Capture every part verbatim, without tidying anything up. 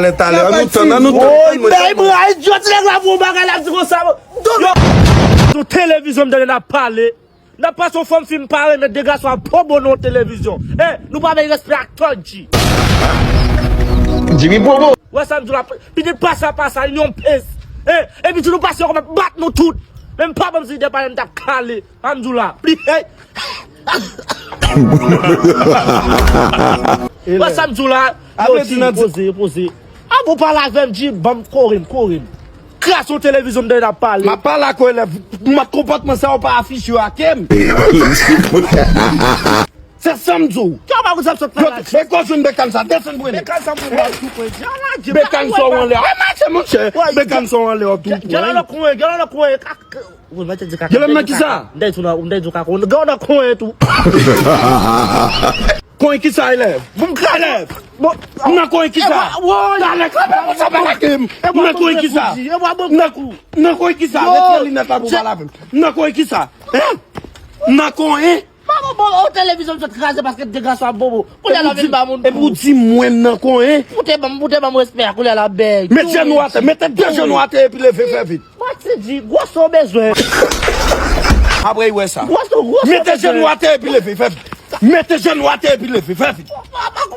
Talè, talè, an nou tann, an nou tann. Oy, bay bra, idiot, nèg la pou yon bagay la di konsa. Yo, sou televizyon m tande n ap pale. N ap pase yon fanm fi m pa renmen, de gason ap bobo nan televizyon. Eh, nou pa bay respè ak tòdji. Jimmy Bobo. Wè sa m di w la, pitit pasa pasa, yon pens. Eh, epi di nou pase yo kòman bat nou tout. Menm pa ban m zide pa m t ap kale. Sa m di w la. Pli, hey. Wè sa m di w la. Yo, di, poze, poze. A bon, pale avè m, di, ban m kore m, kore m. Kras yon televizyon m tande n ap pale. M ap pale ak ou, elèv. Mòd konpòtman sa yo pa afiche yo ake m. Se sa m di w. Kè w pa konn sa m sot fè la. E koz yon bekàn sa, desann premye. Bekàn sa m pran tou pwen. Bekàn sa w anlè. A mache, monchè. Bekàn sa w anlè, w tou pwen. Gèlè lòk kwen, gèlè lòk kwen. Wi, mwen te di kaka. Gèlè m nan kisa? M te di w kaka. Gèlè lòk kwen tou. Konyen kisa, elèv? Bon, m kraze. Elèv. Bon. M nan konyen kisa? Talè, kanpe pou sa pa lage m. M nan konyen kisa? M nan konyen kisa? Retire linèt la pou pale avè m. M nan konyen kisa? Hein? M nan konyen? Maman, bon, o televizyon m sot kraze paske de gason ap bobo. Kounye a la vin ba moun kou. Epi w di mwen m nan konyen? Ou te ban m, ou te ban m respè a, kounye a la bèy. Met jenou atè, mete de jenou atè epi leve, fè vit. Mati di, gwoso w bezwen. Apre, y wè sa. Gwoso, gwoso w bezwen. Mete jenou atè epi leve, fè vit. Mete jenou atè epi leve, fè vit.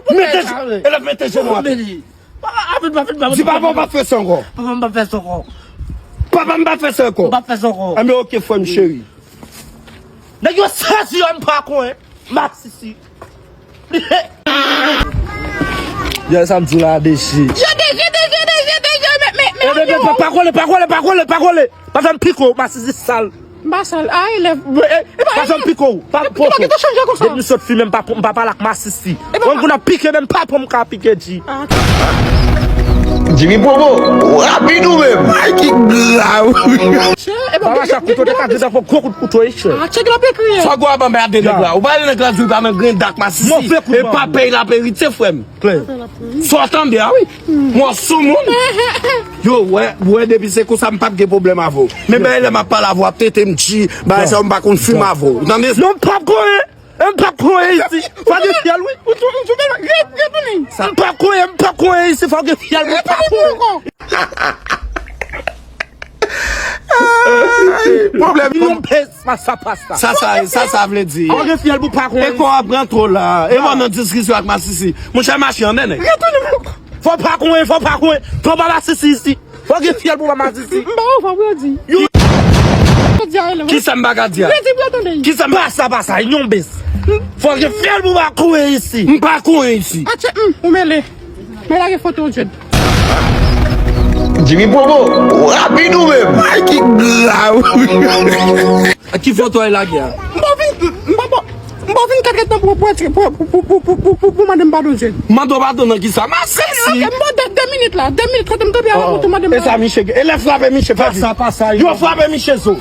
Mete je-, elèv, mete jenou atè. Di papa w pa fè sa ankò. Papa m pa fè sa ankò. Papa m pa fè sa ankò. M pa fè sa ankò. Enben, oke, frè m cheri. Nèg yo sezi yo, m pa konyen. Masisi. Yo, sa m di w la, deje. Yo, deje, deje, deje, deje, men, men, men, yo. Pa kole, pa kole, pa kole, pa kole. Pa fè m pike w, masisi sal. M pa sal. A, elèv. Pa fè m pike w. Pa pran w. Depi m sot fimen, m pa, m pa pale ak masisi. Mwen, moun ap pike, menm pa pran m ka pike, di. Jimmy Bobo, ou rapid ou menm. Ay, ki grav. Pa mache ak kouto, te ka di tankou gwo kout kouto, wi, chè. Sa gwo a ban m a de nèg la. Ou pa ale nan gradvi, pa nan grenn dak masisi. E pa pèy la perite, frè m. Klè. Sa w tande a, wi. Mwen sou moun. Yo, wè, wè, depi se konsa, m p ap gen pwoblèm avè w. Men bagay lè m ap pale avè w, ap tete m di, bagay sa yo, m pa konn fim avè w. Ou tande? Non, m p ap konyen. M p ap konyen isi. Fò gen fyèl, wi. M p ap konyen, m p ap konyen isi. Fò gen fyèl, m p ap konyen. Pwoblèm. Yon pes, pasa, pasa. Sa, sa, sa, sa vle di. Fò gen fyèl pou pa konyen. E kò w ap pran twò la. E mwen nan diskisyon ak masisi. Monchè, mache an nènè. Fò pa konyen, fò pa konyen. Fò pa masisi isi. Fò gen fyèl pou pa masisi. M pa konn fò pou yo di. Yo. Kisa m pa ka di a? Yo di pou yo tande. Kisa m pa sa, pa sa, yon bes. Fò gen fyèl pou pa konyen isi. M pa konyen isi. Atchè, m, ou mele. Mwen lage foto w, Jed. Jimmy Bobo, ou rapid ou menm. Ay, ki grav. Ki foto ay lage a? M pa vin, m pa, m pa vin kat kat nan pou, pou, pou mande m padon, Jed. Mande w padon nan kisa? Masisi. Ok, m ba w de, de minit la. De minit, kote m kanpe a la foto, mande m padon. E sa, miche, e lè frape miche, fè vit. Pasa, pasa, yo. Yo frape miche zo.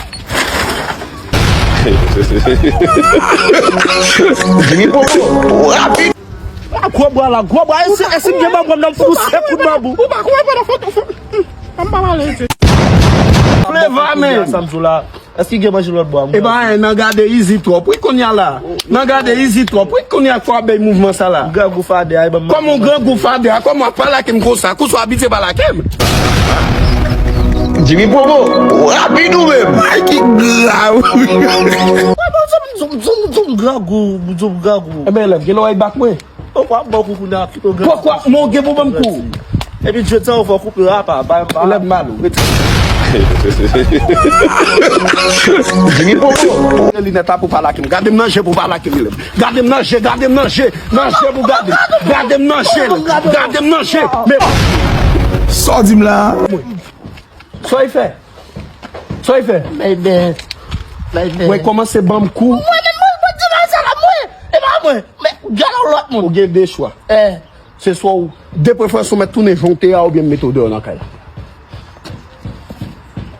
Jimmy Bobo, ou rapid. A gwo bwa la, gwo bwa, e si, e si m gen banbou nan m pou se kout banbou. Ou pa kwè pandan foto, foto. An pa pale, Jed. Fleva, men. Sa m di w la, èske gen manje lòt bò a? E pa anyen, nan gade izi twòp, wi, kounye a la. Nan gade izi twòp, wi, kounye a fò a bay mouvman sa la. Grangou fadè a, e ban m. Kòman w grangou fadè a? Kòman w ap pale ak m konsa? Kousa w abitye pale ak m? Jimmy Bobo, ou rapid ou menm. Ay, ki grav. Wè, bon, zon, zon, zon, zon grangou, zon grangou. Enben, elèv, gen lè w ay bat mwen. Pokwa m ba w kou kounye a, pito grangou. Pokwa, men w gen pou ban m kou. Epi jodi a, ou fò koupe apa, ba m pa. Elèv mal, ou retire. Jimmy Bobo. Linèt la pou pale ak m. Gade m nan je pou pale ak m, elèv. Gade m nan je, gade m nan je. Nan je pou gade. Gade m nan je, gade m nan je. Men sa w di m la. Sa w fè? Sa w fè? Baby. Baby. Mwen kòmanse ban m kou. Mwen menm, mwen, mwen di bagay sa la, mwen. E pa mwen. Men, gade yon lòt moun. Ou gen de chwa. Eh. Se swa w, de preferans ou mèt tounen jan w te ye a oubyen m mete w deyò nan kay la.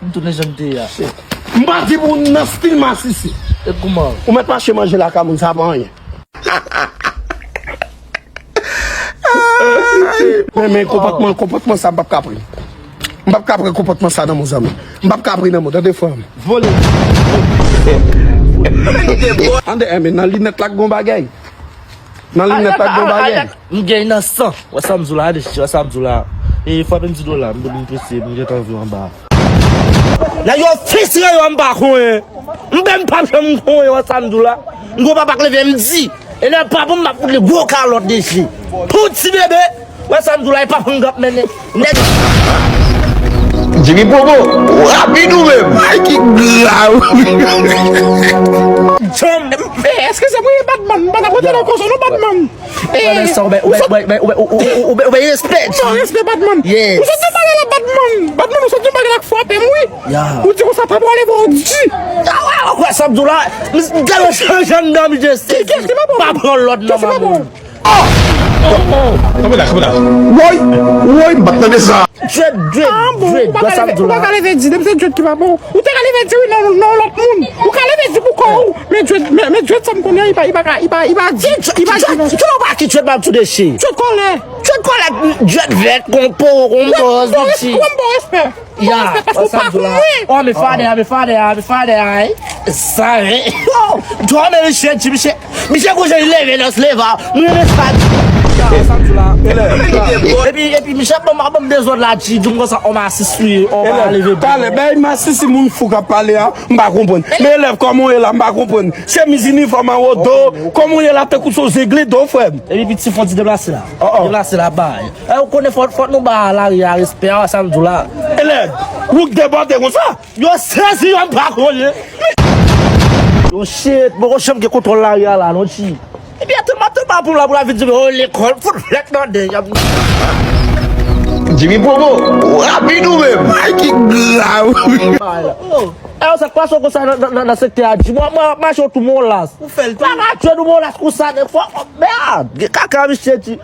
M tounen jan m te ye a. M pa di pou w nan stil masisi. E kouman? Ou mèt mache manje lakay moun, sa pa anyen. Men, men, konpòtman, konpòtman sa, m p ap ka pran. M p ap ka pran konpòtman sa nan men w, zanmi. M p ap ka pran nan men w, tande, frè m. Vole. Tande, men, nan linèt la, gon bagay. Nan linèt la, gon bagay. M gen nan san. Wè sa m di w la, wè sa m di w la. E frape m ti dola, m vin prese, m gentan vin anba. Nèg yo fistre yo, m pa konnen. M menm pa janm konnen, wè sa m di w la. M gon papa k leve m di. E lè papa m ap fout li gwo kalòt deje. Pou ti bebe, wè sa m di w la, e papa m k ap mennen. Nèg Jimmy Popo, ou rapid ou menm. Ay, ki grav. Jam. Eh, eskize m, wi, Batman. M pa t ap rete nan koze non, Batman. Eh, ou bay respè. Non, respè, Batman. Ou sot nan bagay la, Batman. Batman, ou sot nan bagay la k frape m, wi. Ou di konsa, pa prale bò, ou di. Ou kwè sa m di w la? Gade yon jan, jan dam je sezi. Pa pran lòd nan manman. Kanpe la, kanpe la. Woy, woy, m pa t tande sa. Dread, dread, dread, wè sa m di w la. Ou pa ka leve di, depi se dread ki pa bon. Ou te ka leve di wi nan, nan lòt moun. Ou ka leve di pou kò ou. Men dread, men, men dread sa m konnen, li pa, li pa ka, li pa, li pa di, li pa di. Dread, dread, ou pa ki dread, m ap tou deche. Dread kòlè. Dread kòlè, dread vèt, konpo, konpo, konpo, konpo, respè. Ya, paske ou pa konnen. Oh, mi fada, mi fada, mi fada, ay. Sa, eh. Oh, dòmi, misye di, misye, misye koze li leve nan se leva. Mwen renmen sa. Ya, sa m di la. Epi, epi, misye ap ban m, ap ban m dezòd la, di, di m konsa, oh, masisi, oh, pa leve. Talè, bay masisi moun fou k ap pale a, m pa konprann. Men elèv, kòman w ye la, m pa konprann. Chemiz inifòm an wo do, kòman w ye la, tankou se w zengle do, frè m. Epi, piti fò ti deplase la. Oh, oh. Deplase la, bay. Eh, ou konnen fò, fò nou ba lari a respè a, sa m di w la. Elèv, ou k debòde konsa? Yo sezi, yo pa konnen. Yo shit, bon, gon chanm gen kontwòl lari a la, non, ti. Epi, atè, atè, pa pou la, pou la vin di, oh, lekòl, fout flèt nan den, y ap Jimmy Popo, ou rapid ou menm. Ay, ki grav. Eh, sa k pase konsa nan, nan, nan, nan sektè a, di, mwen, mwen, mache tou molas. Ou fè l tou. Pa ka tchwe nou molas konsa, de fwa, oh, mèd, gen kaka, misye, ti.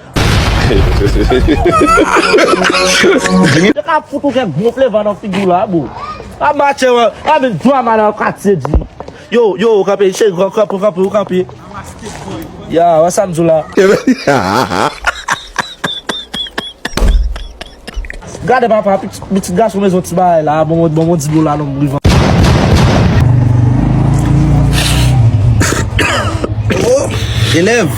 Yo ka fout ou kèk gwo fleva nan figi w la, bro. A matche, wè. A vin dwa mal nan katye, di. Yo, yo, ou kanpe, cheri, ou kanpe, ou kanpe, ou kanpe. Ya, wè sa m di w la. Gade papa, pitit, pitit gason bezwen ti bagay la, bon, bon, bon, ti dola non, m rivan. Oh, elèv.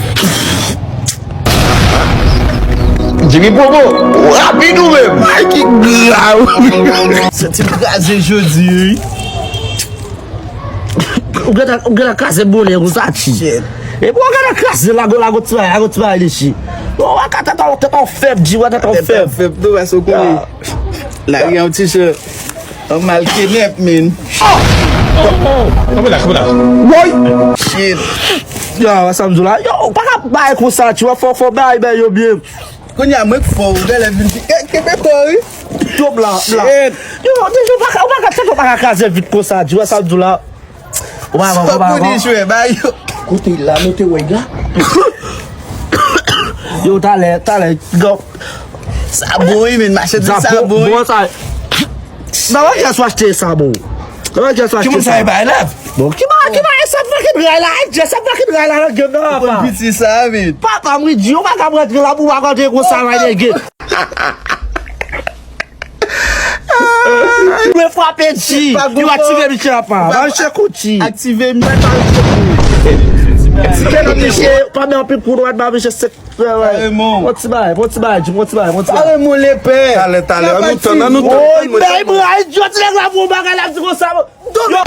Jimmy Popo, ou rapid ou menm. Ay, ki grav. Senti m kraze jodi, wi. Ou gentan, ou gentan kraze bonè konsa, ti. Shit. Epi ou gentan kraze lago, lago ti bagay, lago ti bagay deshi. Ou wè ka tèt ou, tèt ou fèb, di, wè tèt ou fèb. Tèt ou fèb tou, paske ou konnen. Lari an ti chè. An mal kenèp, men. Kanpe la, kanpe la. Woy! Shit. Yo, wè sa m di w la. Yo, ou pa ka bay konsa, ti wè, fò, fò bay, bay yo byen. Kounye a, mwen k fò, ou genlè vin di, ke, kenbe kò, wi. Yo, bla, bla. Shit. Yo, deja, ou pa ka, ou pa ka, tèt ou pa ka kraze vit konsa, ti wè sa m di w la. Ou pa, ou pa, ou pa, ou pa. Kote la, mete wèg la. Yo, talè, talè, go. Sa bon, wi, men, machandiz sa bon, wi. Bon, sa. Nan wè kiyès ou achte sa, bon. Nan wè kiyès ou achte sa. Ki moun sa e bay la? Bon, ki ba, ki ba, e sa fucking ray la, e sa fucking ray la, nan game nan, papa. Piti sa, men. Papa, m ri di, ou pa ka rantre la, pou ou pa rantre konsa, ray nèg. Mwen frape di. Yo aktive misye apa. Ba misye kouti. Aktive misye. Ti kè nan misye, pa men anpil kou dwat ba misye sèk. Wè, wè. Kareman. On ti bay, on ti bay, Jim, on ti bay, on ti bay. Kareman lepè. Talè, talè, an nou tann, an nou tann. Oy, bay, bra, idiot, nèg la, bon bagay la, di konsa. Yo.